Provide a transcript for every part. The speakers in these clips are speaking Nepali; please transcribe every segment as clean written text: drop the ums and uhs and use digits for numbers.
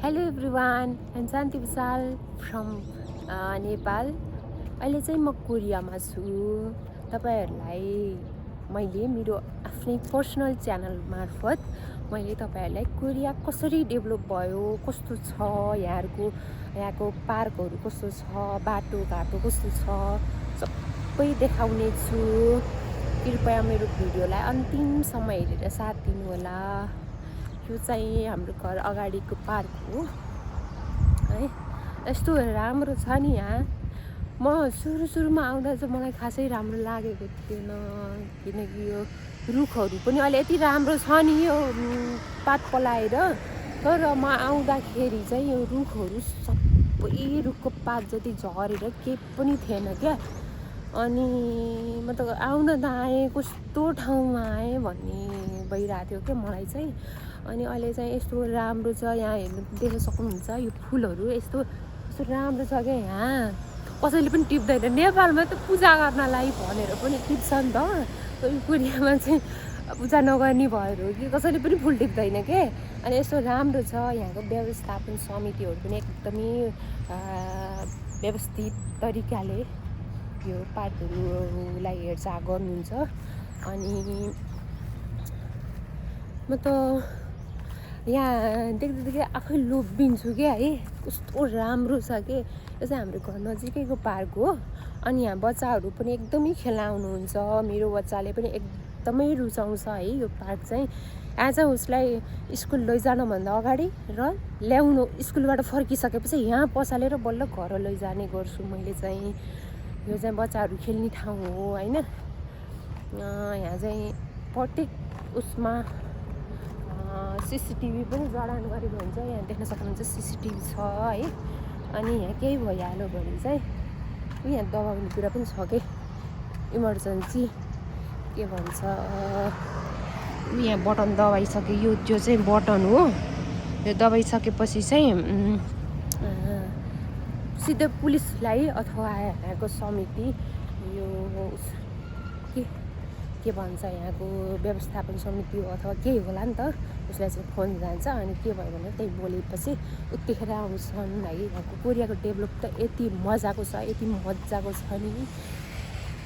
Hello everyone, I'm Shanti Vishal from Nepal. अहिले चाहिँ म कोरियामा छु। तपाईहरुलाई मैले मेरो आफ्नै पर्सनल च्यानल मार्फत मैले तपाईहरुलाई कोरिया कसरी डेभलप भयो, कस्तो छ, यहाँको पार्कहरु कस्तो छ, बाटोघाटो कस्तो छ, सबै देखाउने छु। कृपया मेरो भिडियोलाई अन्तिमसम्म हेरेर साथ दिनु होला। यो चाहिँ हाम्रो घर अगाडिको पार्क हो है। यस्तो राम्रो छ नि यहाँ। म सुरुमा आउँदा चाहिँ मलाई खासै राम्रो लागेको थिएन, किनकि यो रुखहरू पनि अहिले यति राम्रो छ नि यो पात पलाएर। तर म आउँदाखेरि चाहिँ यो रुखहरू सबै रुखको पात जति झरेर केही पनि थिएन क्या। अनि म त आउँदा त आएँ, कस्तो ठाउँमा आएँ भन्ने भइरहेको थियो क्या मलाई चाहिँ। अनि अहिले चाहिँ यस्तो राम्रो छ, यहाँ हेर्नु देख्न सक्नुहुन्छ यो फुलहरू यस्तो राम्रो छ क्या। यहाँ कसैले पनि टिप्दैन। नेपालमा त पूजा गर्नलाई भनेर पनि टिप्छ नि त, कोरियामा चाहिँ पूजा नगर्ने भएर हो कि कसैले पनि फुल टिप्दैन के। अनि यस्तो राम्रो छ। यहाँको व्यवस्थापन समितिहरू पनि एकदमै व्यवस्थित तरिकाले यो पार्कहरूलाई हेरचाह गर्नुहुन्छ। अनि म त यहाँ देख्दै आफै लोभिन्छु क्या है, कस्तो राम्रो छ कि। यो चाहिँ हाम्रो घर नजिकैको पार्क हो। अनि यहाँ बच्चाहरू पनि एकदमै खेल्न आउनुहुन्छ। मेरो बच्चाले पनि एकदमै रुचाउँछ है यो पार्क चाहिँ। यहाँ चाहिँ उसलाई स्कुल लैजानुभन्दा अगाडि र ल्याउनु स्कुलबाट फर्किसकेपछि यहाँ पसालेर बल्ल घर लैजाने गर्छु मैले चाहिँ। यो चाहिँ बच्चाहरू खेल्ने ठाउँ हो होइन। यहाँ चाहिँ प्रत्येक उसमा सिसिटिभी पनि जडान गरेको हुन्छ। यहाँ देख्न सक्नुहुन्छ सिसिटिभी छ है। अनि यहाँ केही भइहाल्यो भने चाहिँ यहाँ दबाउने कुरा पनि छ कि, इमर्जेन्सी के भन्छ, यहाँ बटन दबाइसक्यो। यो जो चाहिँ बटन हो, यो दबाइसकेपछि चाहिँ सिधै पुलिसलाई अथवा यहाँको समिति यो के भन्छ यहाँको व्यवस्थापन समिति हो अथवा केही होला नि त, उसलाई चाहिँ फोन जान्छ। अनि के भयो भने त्यही बोलेपछि उतिखेर आउँछन् है। यहाँको कोरियाको डेभलप त यति मजाको छ, यति मजाको छ नि,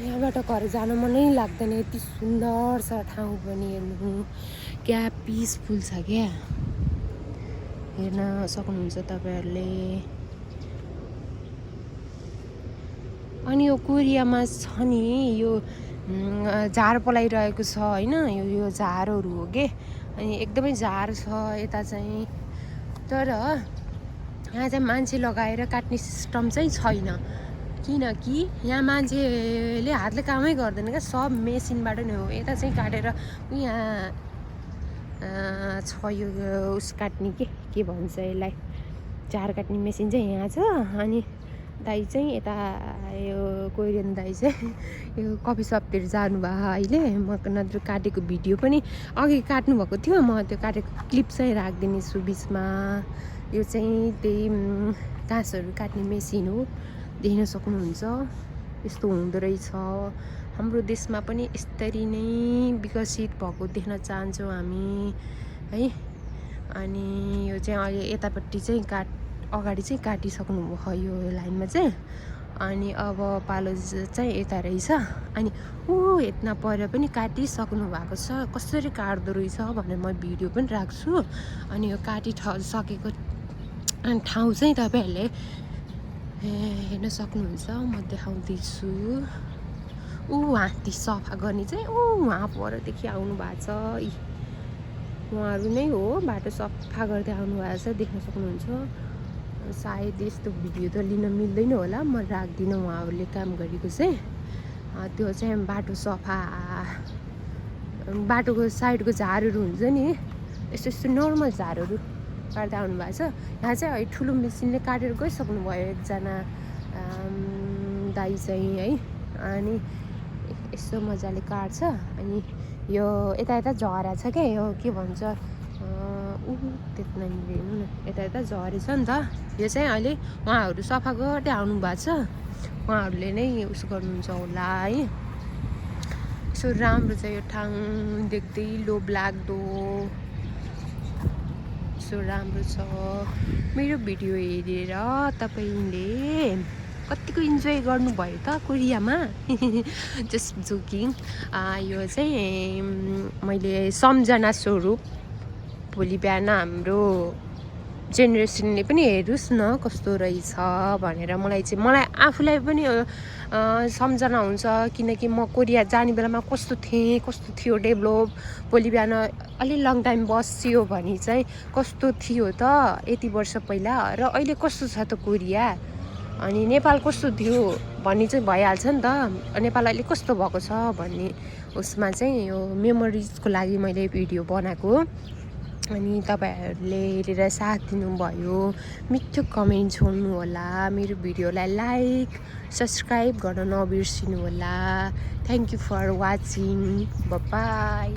यहाँबाट घर जान मनै लाग्दैन। यति सुन्दर छ ठाउँ पनि, हेर्नु क्या पिसफुल छ क्या। हेर्न सक्नुहुन्छ तपाईँहरूले। अनि यो कोरियामा छ नि यो झार पलाइरहेको छ होइन। यो झारहरू हो के। अनि एकदमै झार छ यता चाहिँ। तर यहाँ चाहिँ मान्छे लगाएर काट्ने सिस्टम चाहिँ छैन, किनकि यहाँ मान्छेले हातले कामै गर्दैन क्या, सब मेसिनबाट नै हो। यता चाहिँ काटेर यहाँ छ यो उस काट्ने के भन्छ यसलाई, झार काट्ने मेसिन चाहिँ यहाँ छ। अनि दाइ चाहिँ यता यो कोरियन दाइ चाहिँ यो कफी सपतिर जानुभयो अहिले। म नत्र काटेको भिडियो पनि अघि काट्नुभएको थियो, म त्यो काटेको क्लिप चाहिँ राखिदिनेछु बिचमा। यो चाहिँ त्यही घाँसहरू काट्ने मेसिन हो, देख्न सक्नुहुन्छ। यस्तो हुँदो रहेछ। हाम्रो देशमा पनि यसरी नै विकसित भएको देख्न चाहन्छौँ हामी है। अनि यो चाहिँ अहिले यतापट्टि चाहिँ अगाडि चाहिँ काटिसक्नु भयो यो लाइनमा चाहिँ। अनि अब पालो चाहिँ यता रहेछ। अनि यता पर पनि काटिसक्नु भएको छ। कसरी काट्दो रहेछ भनेर म भिडियो पनि राख्छु। अनि यो काटिसकेको ठाउँ चाहिँ तपाईँहरूले हेर्न सक्नुहुन्छ, म देखाउँदैछु। हात्ती सफा गर्ने चाहिँ वहाँ परदेखि आउनु भएको छ। उहाँहरू नै हो, बाटो सफा गर्दै आउनु भएको छ, देख्न सक्नुहुन्छ। सायद यस्तो भिडियो त लिन मिल्दैन होला, म राख्दिनँ उहाँहरूले काम गरेको चाहिँ। त्यो चाहिँ बाटो सफा, बाटोको साइडको झारहरू हुन्छ नि, यस्तो नर्मल झारहरू काट्दै आउनु भएको छ। यहाँ चाहिँ है ठुलो मेसिनले काटेर गइसक्नु भयो एकजना दाइ चाहिँ है। अनि यस्तो मजाले काट्छ। अनि यो यता झरा छ क्या, यो के भन्छ त्यति हेर्नु न, यता झरेछ नि त। यो चाहिँ अहिले उहाँहरू सफा गर्दै आउनु भएको छ, उहाँहरूले नै उस गर्नुहुन्छ होला है। यस्तो राम्रो छ यो ठाउँ, देख्दै लोभ लाग्दो कस्तो राम्रो छ मेरो भिडियो हेरेर तपाईँले कतिको इन्जोय गर्नुभयो त कोरियामा जस्ट जोकिङ यो चाहिँ मैले सम्झना स्वरूप भोलि बिहान हाम्रो जेनेरेसनले पनि हेरोस् न कस्तो रहेछ भनेर मलाई आफूलाई पनि सम्झना हुन्छ किनकि म कोरिया जाने बेलामा कस्तो थियो डेभलप भोलि बिहान अलि लङ टाइम बस्यो भने चाहिँ कस्तो थियो त यति वर्ष पहिला र अहिले कस्तो छ त कोरिया अनि नेपाल कस्तो थियो भन्ने चाहिँ भइहाल्छ नि त नेपाल अहिले कस्तो भएको छ भन्ने उसमा चाहिँ यो मेमोरिजको लागि मैले भिडियो बनाएको अनि तपाईँहरूले हेरेर साथ दिनुभयो मिठो कमेन्ट छोड्नु होला मेरो भिडियोलाई लाइक सब्सक्राइब गर्न नबिर्सिनु होला thank you for watching by